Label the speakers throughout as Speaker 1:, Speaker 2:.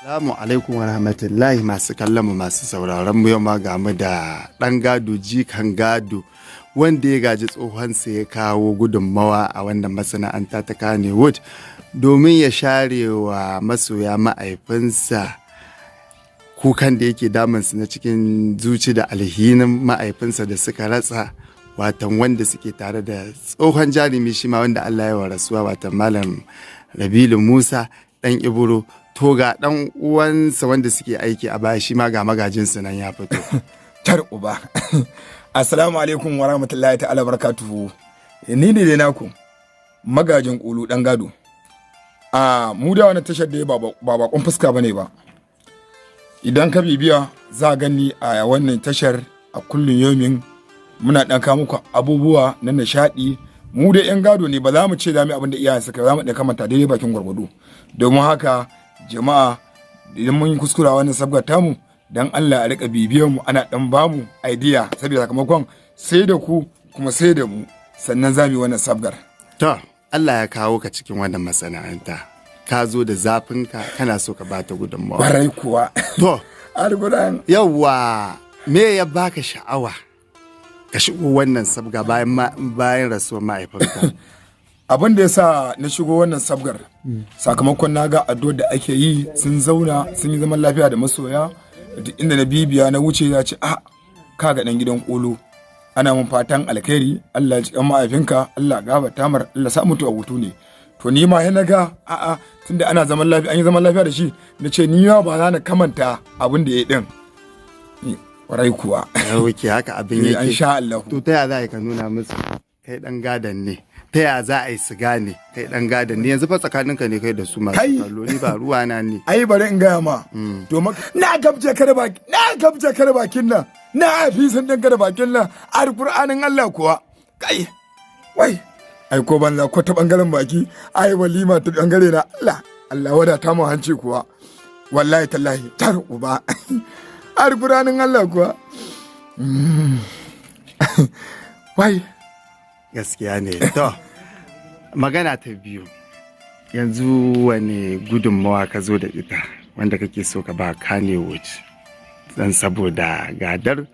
Speaker 1: Salamu alaikum wa rahmatullahi masu kallon mu, masu sauraron mu. Yau ma ga mu da ɗan gado, jikan gado, wanda ya gaji tsohonsa, ya kawo gudunmawa a wannan masana'anta ta Kannywood domin ya share wa masoya ma'aifinsa kukan da yake damunsu na cikin zuci da alhinin ma'aifinsa da suka ratsa, watan wanda suke tare da tsohon jarumi, shi ma wanda Allah ya wa rasuwa, watan Malam Rabilu Musa Dan Ibro. To, ga dan uwansa wanda suke aiki a baya, shi ma ga magajinsu nan ya fito.
Speaker 2: Tar uba. Assalamu alaikum wa rahmatullahi ta'ala barakatuhu. Ni ne dai naku Magajin Kulu Dan Gado. A mu da wani tashar da ba bakon fuska bane ba. Idan ka bibiya za gani a wannan tashar, a kullum yomin muna dan kawo muku abubuwa na nishadi. Mu da yan gado ne, ba za mu ce za mu abin da iyayen suka, za mu dan kamanta daidai bakin gwargwado. Domin haka jama'a, idan mun yi kuskura wannan sabgar tamu, dan Allah a rika bibiyar mu, ana dan bamu idea, saboda sakamakon sai da ku kuma sai da mu sannan za mu yi wannan sabgar.
Speaker 1: To, Allah ya kawo ka cikin wannan masana'anta, ka zo da zafinka, kana so ka bata gudunmawa.
Speaker 2: Kwarai kuwa.
Speaker 1: To,
Speaker 2: Alquran.
Speaker 1: Yawwa, me ya baka sha'awa ka shigo wannan sabga bayan rasuwar mahaifinka?
Speaker 2: Abin da ya sa na shigo wannan sabgar, sakamakon na ga addu'ar da ake yi, sun zauna sun yi zaman lafiya da masoya. Duk inda na bibiya na wuce, ya ce a kaga dan gidan kolo, ana mun fatan alkhairi, Allah ya ji kan mahaifinka, Allah gafarta mar, Allah sa mutu a hutu ne. To, ni ma sai na ga a'a, tunda ana zaman lafiya, an yi zaman lafiya da shi, na ce ni ma ba za na kamanta abin da ya yi din. Kwarai kuwa.
Speaker 1: Yau haka abin yake.
Speaker 2: An sha Allah.
Speaker 1: To, ta ya za ka nuna musu kai dan gadon ne? Ta ya za a yi su gane kai dan gadon ne? Yanzu fa tsakaninka ne kai da su masu
Speaker 2: Kai!
Speaker 1: kallo, ni ba ruwa na ne.
Speaker 2: Ai bari in gaya ma. To, na gabje kada baki, na gabje kada bakin nan, na fi sun din kada bakin nan, Alqur'anin Allah kuwa. Kai wai, ai ko banza ko ta bangaren baki, ai walima ta bangare na, Allah Allah wadata mu hanci kuwa. Wallahi tallahi, tar uba, Alqur'anin Allah kuwa. Wai.
Speaker 1: Gaskiya ne. To, magana ta biyu, yanzu wane gudunmawa ka zo da ita wanda kake so ka ba Kannywood dan saboda gadar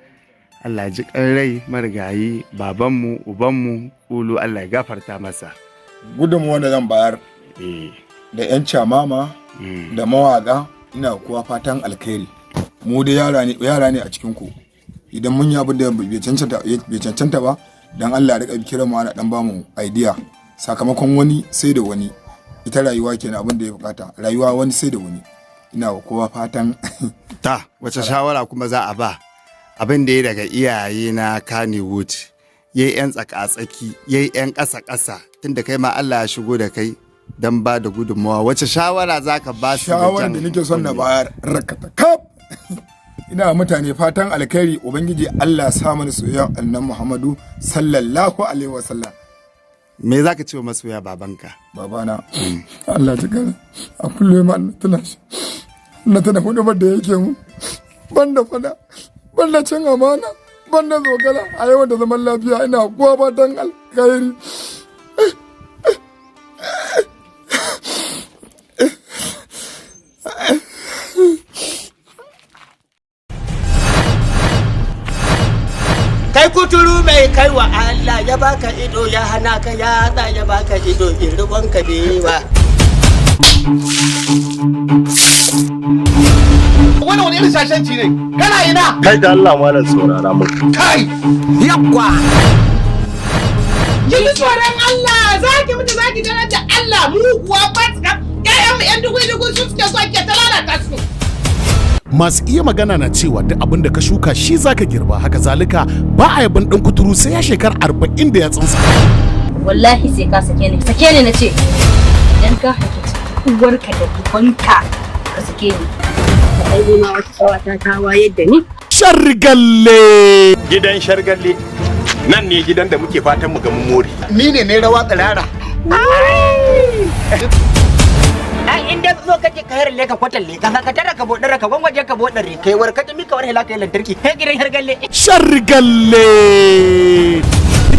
Speaker 1: Allah ji rai marigayi babanmu, ubanmu Kulu, Allah ya gafarta masa?
Speaker 2: Gudunmuwa da zan bayar da yan camama da mawaka, ina kuwa fatan alkhairi. Mu dai yara ne, yara ne a cikin ku. Idan mun yi abin da bai cancanta ba, dan Allah ya rika kiran mu, ana dan bamu idea, sakamakon wani sai da wani. Ita rayuwa kenan, abin da ya bukata rayuwa, wani sai da wani. Ina wa kowa fatan
Speaker 1: Ta wace shawara kuma za a ba abin da ya daga iyaye na Kannywood, ya yi 'yan tsaka-tsaki, ya yi 'yan ƙasa-ƙasa, tunda kai ma Allah ya shigo da kai don ba da gudunmawa, wace shawara za ka ba su da
Speaker 2: Shawarar
Speaker 1: jan
Speaker 2: da nake son na
Speaker 1: kunne?
Speaker 2: bayar rakata kaf, ina mutane fatan alkhairi. Ubangiji Allah sa mana soyayya Annabi Muhammadu sallallahu alaihi wasallam.
Speaker 1: Me za ka ce wa masoya babanka?
Speaker 2: Babana, Allah ji gani, a kullum ma na tuna shi, na tuna hudubar da yake mu, banda fada, banda cin amana, banda zogala, a yawan da zaman lafiya. Ina kuwa fatan alkhairi.
Speaker 3: Kai kuturu mai kai wa Allah ya baka ido ya hana ka yatsa, ya baka ido girban ka bewa.
Speaker 4: Wani wani irin shashanci ne? Kana ina?
Speaker 5: Kai, da Allah malam, saurara mun.
Speaker 4: Kai.
Speaker 3: Yakwa.
Speaker 6: Ki ji tsoron Allah, za ki mutu, za ki tarar da Allah. Muguwa fasika, ƴaƴan mu ƴan dugui-dugui su suke so ke ta lalata su.
Speaker 7: Masu iya magana na cewa duk abin da ka shuka shi zaka girba. Haka zalika, ba a yaban dan kuturu sai ya shekar 40 da yatsunsa.
Speaker 8: Wallahi sai ka sake ni. Sake ni na ce. Idan ka haifi uwarka da ubanka, ka sake ni.
Speaker 9: Ai ni ma wata tsawata ta wayar da ni.
Speaker 7: Shargalle.
Speaker 5: Gidan Shargalle nan ne gidan da muke fatan mu ga mun more.
Speaker 4: Ni ne ne rawa tsirara.
Speaker 3: Ai in dai zo kake ka yarle ka kwatalle ka ka tara ka bodare ka gwangwaje ka bodare kai war ka jimi ka war hela kai lantarki kai gidan Hargalle.
Speaker 7: Shargalle.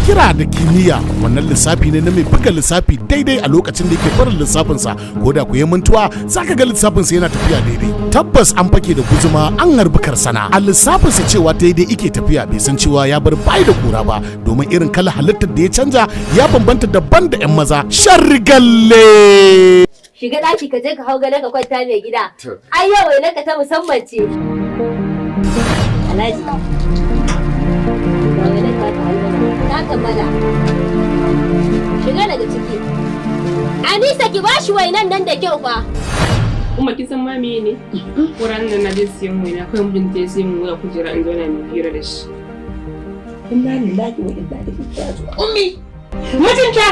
Speaker 7: kira da kimiyya. Wannan lissafi ne na mai buga lissafi daidai a lokacin da yake barin lissafinsa, ko da ku yi mantuwa zaka ga lissafinsa yana tafiya daidai. Tabbas an fake da guzuma an harbi karsana. A lissafinsa cewa daidai ike tafiya, bai san cewa ya bar bai da kura ba, domin irin kala halittar da ya canja ya bambanta daban da 'yan maza. Shargalle.
Speaker 8: Shiga ɗaki ka je ka hau gado ka kwanta, mai gida. Ai yau wainar ka ta musamman ce. Alhaji. Ga wainar ta ta hannu. Ta kammala. Shiga daga ciki. Anisa, ki bashi wainan nan da kyau fa.
Speaker 10: Umma, kin san ma meye ne? Ko ranar nan na je siyan waina, kawai mijinta ya sai mun waya kujera in zauna mai fira da shi.
Speaker 6: Inna lillahi wa inna ilaihi raji'un. Ummi, mijinta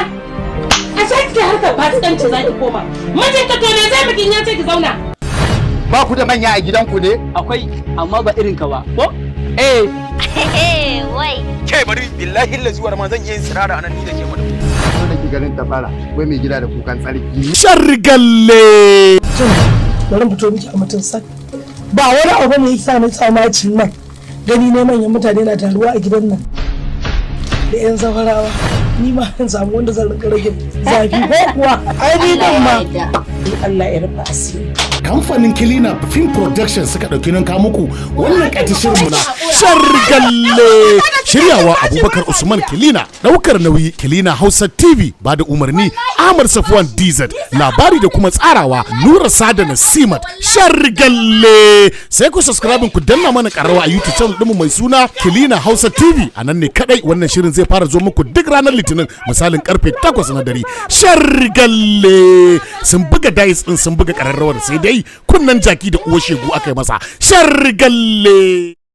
Speaker 6: a sake harkar fasikanci za ki koma. Mijinta to ne zai miki in ya ce ki zauna?
Speaker 4: Ba ku da manya a gidanku ne?
Speaker 3: Akwai, amma ba irin ka ba. Ko? Eh.
Speaker 8: Wai.
Speaker 5: Ke bari, billahi lazuwar ma zan iya yin sirara anan ni da ke mu.
Speaker 1: So da ki ganin tabara wai mai gida da kukan tsarki.
Speaker 7: Shargalle.
Speaker 6: Bari fito miki a mutum sak. Ba wani abu bane yasa na tsamacin nan. Gani ne manyan mutane na taruwa a gidan nan. Da 'yan zawarawa. Ni ma in samu wanda zan rinka rage zafi ko kuwa. Ai ni din ma. Allah ya rufa asiri.
Speaker 7: Kamfanin Kilina Film Production suka ɗauki nan muku wannan ƙati shirinmu na Shargalle. Shiryawa Abubakar Usman Kilina, ɗaukar nauyi Kilina Hausa TV, ba da umarni Ahmad Safwan DZ, labari da kuma tsarawa Nura Sada Nasimat. Shargalle, sai ku subscribe ku danna mana ƙararrawa a YouTube channel ɗinmu mai suna Kilina Hausa TV. A nan ne kadai wannan shirin zai fara zo muku duk ranar Litinin misalin karfe 8 na dare. Shargalle, sun buga dice din, sun buga ƙararrawar, sai dai kunnen jaki da uwar shegu aka yi masa. Shargalle.